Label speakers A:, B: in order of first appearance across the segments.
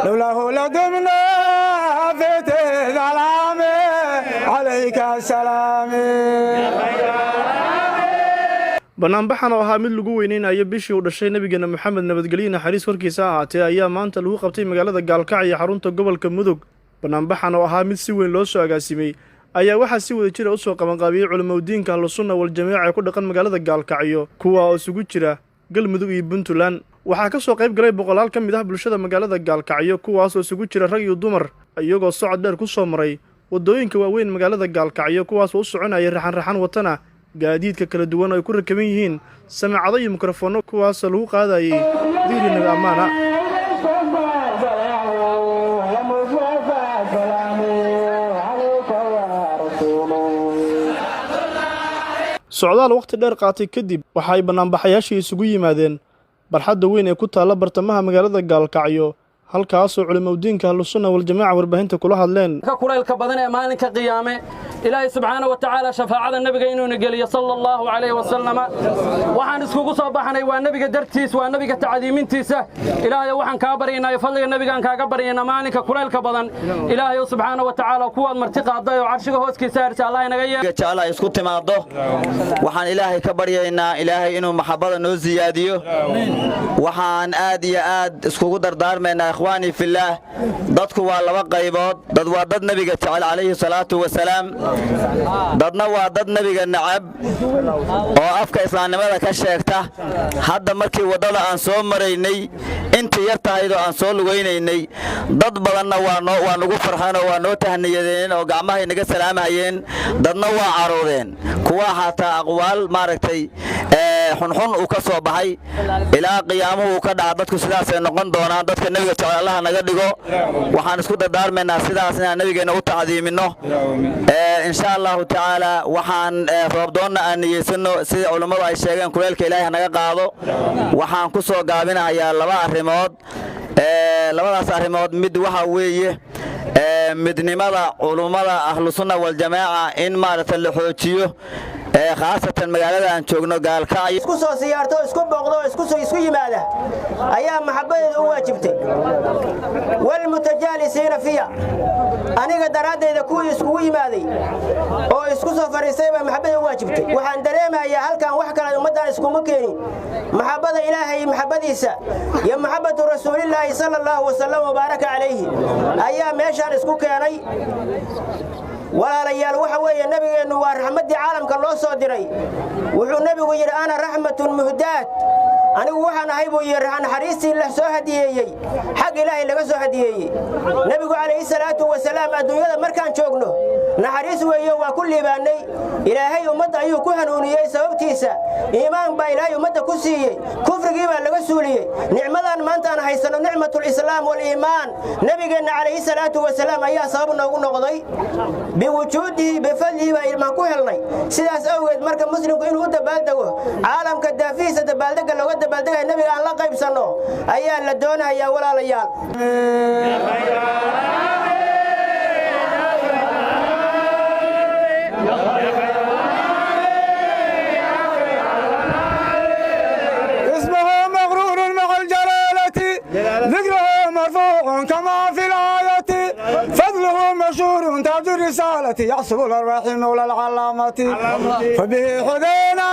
A: لولاه لدمنا في ظلام عليك السلام.
B: Banaanbaxan oo ahaa mid lagu weyneynayo bishii uu dhashay Nabigeena Moxamed, nabadgelyo naxariis korkiisa ha ahaatee, ayaa maanta lagu qabtay magaalada Gaalkacyo, xarunta gobolka Mudug. Banaanbaxan oo ahaa mid si weyn loo soo agaasimay ayaa waxaa si wada jira usoo qabanqaabiyey culimaudiinka Ahlusunna Waljamiica ee ku dhaqan magaalada Gaalkacyo, kuwa oo isugu jira Galmudug iyo Puntland. Waxaa ka soo qayb galay boqolaal ka mid ah bulshada magaalada Gaalkacyo, kuwaasoo isugu jira rag iyo dumar, iyagoo socod dheer ku soo maray waddooyinka waaweyn magaalada Gaalkacyo, kuwaasoo u soconaya raxan raxan, watana gaadiidka kala duwan oo ay ku rakaban yihiin samaacado iyo mikrofoonno, kuwaasoo lagu qaadayay digri Nabi ammaana. Socdaal wakhti dheer qaatay kadib, waxa ay bannaanbaxayaashii isugu yimaadeen barxadda weyn ee ku taalla bartamaha magaalada Gaalkacyo, halkaasoo culimaudiinka Ahlusunna Waljamaaca warbaahinta kula hadleen.
C: Ka kulaylka badan ee maalinka qiyaame, Ilaahay subxaana wa tacaala shafaacada Nebiga inuuna geliyo, sala Allahu calayhi wasalama. Waxaan iskugu soo baxnay waa Nebiga dartiis, waa Nebiga tacdiimintiisa. Ilaahay waxaan kaa baryaynaa, fadliga Nebigaan kaaga baryaynaa, maalinka kulaylka badan, Ilaahay subxaana wa tacaala kuwaad marti qaaday oo carshiga hooskiisa harsa Allah inaga yeel.
D: Jecel ay isku timaaddo. Waxaan Ilaahay ka baryaynaa Ilaahay inuu maxabbada noo siyaadiyo. Waxaan aad iyo aad iskugu dardaarmaynaa, ikhwaanii fillaah, dadku waa laba qaybood: dad waa dad Nebiga jecel calayhi salaatu wasalaam, dadna waa dad Nebiga nacab oo afka islaamnimada ka sheegta. Hadda markii waddada aan soo maraynay, intii yar tahaydoo aan soo lugaynaynay, dad badanna waa nugu farxeen oo waa noo tahniyadeen oo gacmahay naga salaamahayeen, dadna waa caroodeen, kuwa xataa aqwaal maaragtay xunxun uu ka soo baxay. Ilaa qiyaamuhu uu ka dhaca dadku sidaasay noqon doonaan. Dadka Nebiga jecel Allaha naga dhigo. Waxaan isku dardaarmaynaa sidaas inaan Nebigeenna u tacdiiminno, insha Allahu tacaala. Waxaan roobdoonna aan niyeysanno, sida culummadu ay sheegeen, kuleelka Ilaahay naga qaado. Waxaan ku soo gaabinahayaa laba arrimood. Labadaas arrimood mid waxa weeye midnimada culummada Ahlusunna Waljamaaca in maaragta la xoojiyo, khaasatan magaalada aan joogno, Gaalkacyo.
E: Isku soo siyaarto, isku booqdo, isku yimaada ayaa maxabbadeeda u waajibtay. Walmutajaalisiina fiya, aniga daraaddeeda kuwii iskugu yimaaday oo isku soo fadhiistay baa maxabbada u waajibtay. Waxaan dareemayaa halkan wax kale ummaddan iskuma keenin, maxabbada Ilaahay, maxabbadiisa iyo maxabbatu Rasuulillaahi sala Allahu wasalam wabaaraka calayhi ayaa meeshaan isku keenay. Walaalayaal, waxa weeye Nebigeennu waa raxmaddii caalamka loo soo diray. Wuxuu Nebigu yidhi: "Ana raxmatun muhdaad." Anigu waxaan ahay, buu yidhi, naxariistii la soo hadiyeeyey, xag Ilaahay laga soo hadiyeeyey. Nebigu calayhi salaatu wasalaam adduunyada markaan joogno naxariis weeyo, waa ku liibaannay. Ilaahay ummadda ayuu ku hanuuniyey sababtiisa, iimaan baa Ilaahay ummadda ku siiyey, kufrigii baa laga suuliyey. Nicmadan maanta aan haysanno, nicmatulislaam waliimaan, Nebigeenna calayhi salaatu wasalaam ayaa sabab noogu noqday. Biwujuudihi bifadlihi baa ilmaan ku helnay. Sidaas awgeed marka muslimku inuu u dabaaldego, caalamka daafihiisa dabaaldega looga dabaaldegaya, Nebiga aan la qaybsanno ayaa la doonayaa, walaalayaal.
A: اسمه مغرور مع الجلالة، ذكره مرفوع كما في الآية، فضله مشهور تاج الرسالة، يعصب الأرواح مولى العلامة، فبه حدينا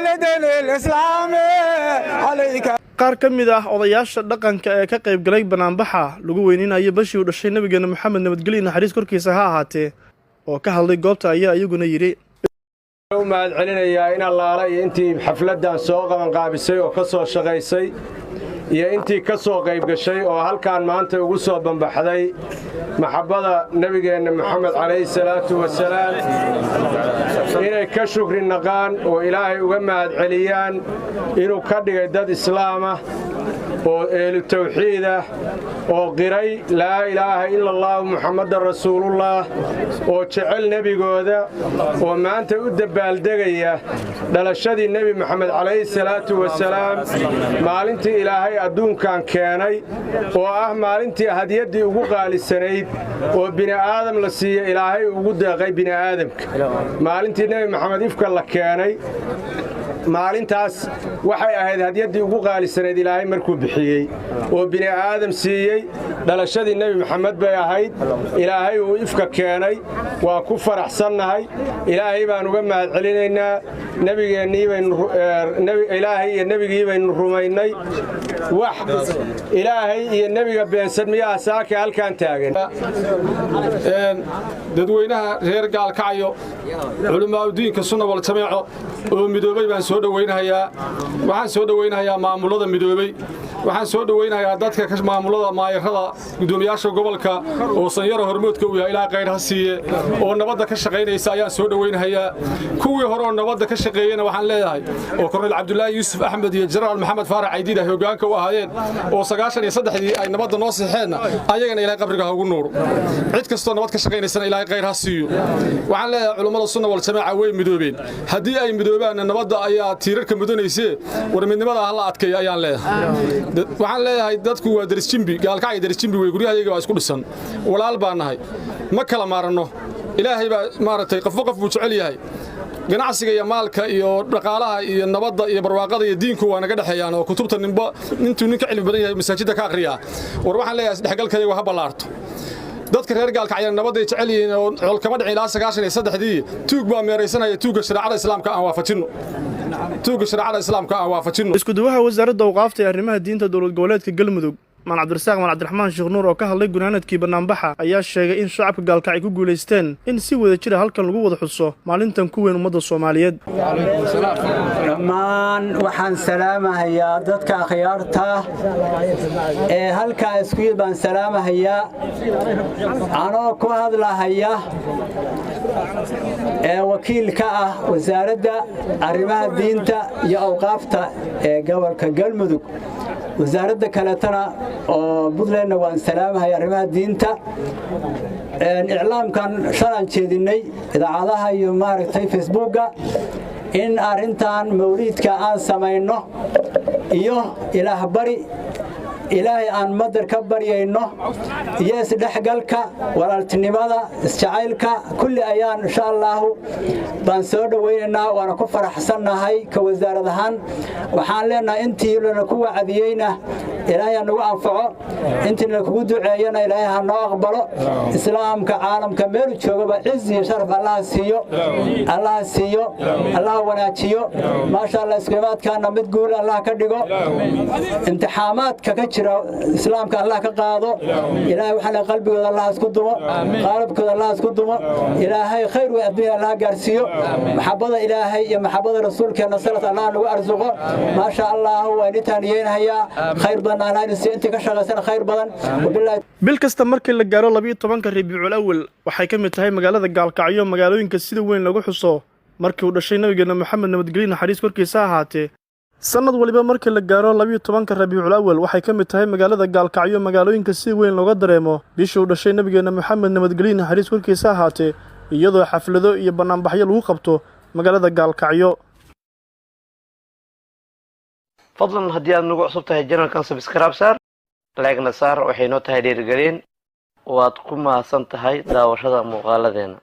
A: لدين الإسلام عليك.
B: Qaar ka mid ah odayaasha dhaqanka ee ka qayb galay banaanbaxa lagu weyneynayo bashii uu dhashay Nabigeena Moxamed, nabadgelyo naxariis korkiisa ha ahaatee, oo ka hadlay goobta ayaa iyaguna yidhi:
F: U mahad celinayaa in allaala iyo intii xafladdan soo qabanqaabisay oo ka soo shaqaysay iyo intii ka soo qayb gashay oo halkaan maanta ugu soo bambaxday maxabbada Nebigeenna Moxamed calayhi salaatu wasalaam, inay ka shukri naqaan oo Ilaahay uga mahad celiyaan inuu ka dhigay dad islaamah oo ehlu tawxiid ah oo qiray laa ilaaha ila Allaahu Muxammadan rasuulullaah, oo jecel nebigooda, oo maanta u dabbaaldegaya dhalashadii Nebi Moxamed calayhi salaatu wasalaam, maalintii Ilaahay adduunkan keenay, oo ah maalintii hadiyaddii ugu qaalisanayd oo bini'aadam la siiya Ilaahay ugu deeqay bini'aadamka, maalintii Nebi Moxamed ifka la keenay maalintaas. Waxay ahayd hadyaddii ugu qaalisanayd Ilaahay markuu bixiyey oo bini aadam siiyey. Dhalashadii Nebi Maxamed bay ahayd Ilaahay uu ifka keenay. Waa ku faraxsannahay, Ilaahay baan uga mahad celinaynaa. Nebigeennii baynu, Ilaahay iyo nebigii baynu rumaynay. Wax Ilaahay iyo nebiga beensan miyaa saaka halkaan taagan?
G: Dadweynaha reer Gaalkacyo, culimaadudiinka Sunna wal Jameeco oo midoobay baan soo dhowaynhayaa. Waxaan soo dhowaynhayaa maamulada midoobey. Waxaan soo dhowaynhayaa dadka maamulada, maayarada, guddoomiyaasha gobolka oo Sanyaro hormoodka uu yahay, Ilaa khayr ha siiye, oo nabadda ka shaqaynaysa ayaan soo dhowaynhayaa. Kuwii hore oo nabadda ka shaqeeyena waxaan leeyahay, oo Korneyl Cabdulaahi Yuusuf Axmed iyo Jenaraal Maxamed Faarax Caydiid ay hoggaanka u ahaayeen, oo 93-dii ay nabadda noo sixeenna, ayagana Ilahay qabriga ha ugu nuuro. Cid kastoo nabad ka shaqaynaysana Ilaahay khayr ha siiyo. Waxaan leeyahay, culummada Sunna wal Jamaaca way midoobeen. Haddii ay midoobaanna, nabadda ayaa tiirarka mudanaysee, war midnimada ha la adkeeyo ayaan leeyahay. Waxaan leeyahay, dadku waa darisjimbi. Gaalkacyo darisjimbi wey, guryahayaga waa isku dhisan, walaal baa nahay, ma kala maaranno. Ilaahay baa maaragtay qofba qof buu jecel yahay. Ganacsiga iyo maalka iyo dhaqaalaha iyo nabadda iyo barwaaqada iyo diinku waa naga dhexeeyaan, oo kutubta ninba intuu ninka cilmi badan yahay masaajidda ka akhriyaa. War waxaan leeyahay, isdhexgalkayagu ha ballaarto. Dadka reer Gaalkacyana nabadday jecel yihiin, oo col kama dhicin ilaa 93-dii. Tuug baa meeraysanaya. Tuugga shareecada Islaamka aan waafajinno, tuugga shareecada Islaamka aan waafajinno.
B: Isku-duwaha Wasaaradda Awqaafta ee Arrimaha Diinta Dowlad Goboleedka Galmudug, Maan Cabdirasaaq Maan Cabdiraxmaan Sheekh Nuur, oo ka hadlay gunaanadkii bannaanbaxa, ayaa sheegay in shacabka Gaalkacyo ku guulaysteen in si wada jira halkan lagu wada xuso maalintan ku weyn ummadda Soomaaliyeed.
H: Dhammaan waxaan salaamahayaa dadka akhyaarta ee halkaa isku yid baan salaamahayaa, anoo ku hadlahaya ee wakiil ka ah Wasaaradda Arrimaha Diinta iyo Awqaafta ee gobolka Galmudug. Wasaaradda kaleetana oo Puntlandna waan salaamahaya. Arrimaha diinta, iclaamkan shalaan jeedinnay idaacadaha iyo maaragtay Facebooka in arrintan mawliidka aan samayno iyo Ilaah bari, Ilaahay aan madar ka baryayno, iyo isdhexgalka, walaaltinimada, isjacaylka, kulli ayaan insha Allaahu baan soo dhowaynaynaa, waana ku faraxsannahay. Ka wasaarad ahaan waxaan leenahay, intii lana ku wacdiyeyna Ilaahay ha nagu anfaco, intii lana kugu duceeyana Ilaahay ha noo aqbalo. Islaamka caalamka meelu joogaba ciz iyo sharaf Allaha siiyo, Allaha siiyo, Allaha wanaajiyo. Maasha Allah, iskuimaadkaana mid guul Allah ka dhigo. Imtixaamaadka ka jira Islaamka Allah ka qaado. Ilaahay waxaa leeyahay, qalbigooda Allah isku dumo, qaalabkooda Allah isku dumo. Ilaahay khayr wey adduunya Allah gaarsiiyo. Maxabada Ilaahay iyo maxabada Rasuulkeena salad Allah nagu arsuqo. Maasha Allah, waa ini taaniyeynahayaa. Khayr badan Allah inuu intii ka shaqaysana khayr badan. Wabillahi.
B: Bil kasta markii la gaaro 12-ka Rabiicul Awal, waxay ka mid tahay magaalada Gaalkacyo magaalooyinka sida weyn lagu xuso markii uu dhashay nabigeena Moxamed, nabadgelyo naxariis korkiisa ahaatee. Sanad waliba markii la gaaro 12-ka Rabiicul Awal, waxay ka mid tahay magaalada Gaalkacyo magaalooyinka si weyn looga dareemo bishii uu dhashay nabigeena Moxamed, nabadgelyo naxariis korkiisa ahaatee, iyadoo xaflado iyo bannaanbaxyo lagu qabto magaalada Gaalkacyo.
I: Fadlan haddii aad nagu cusub tahay channelkan, subscribe saar, like-na saar, waxay noo tahay dhiirigelin. Waad ku mahadsan tahay daawashada muuqaaladeena.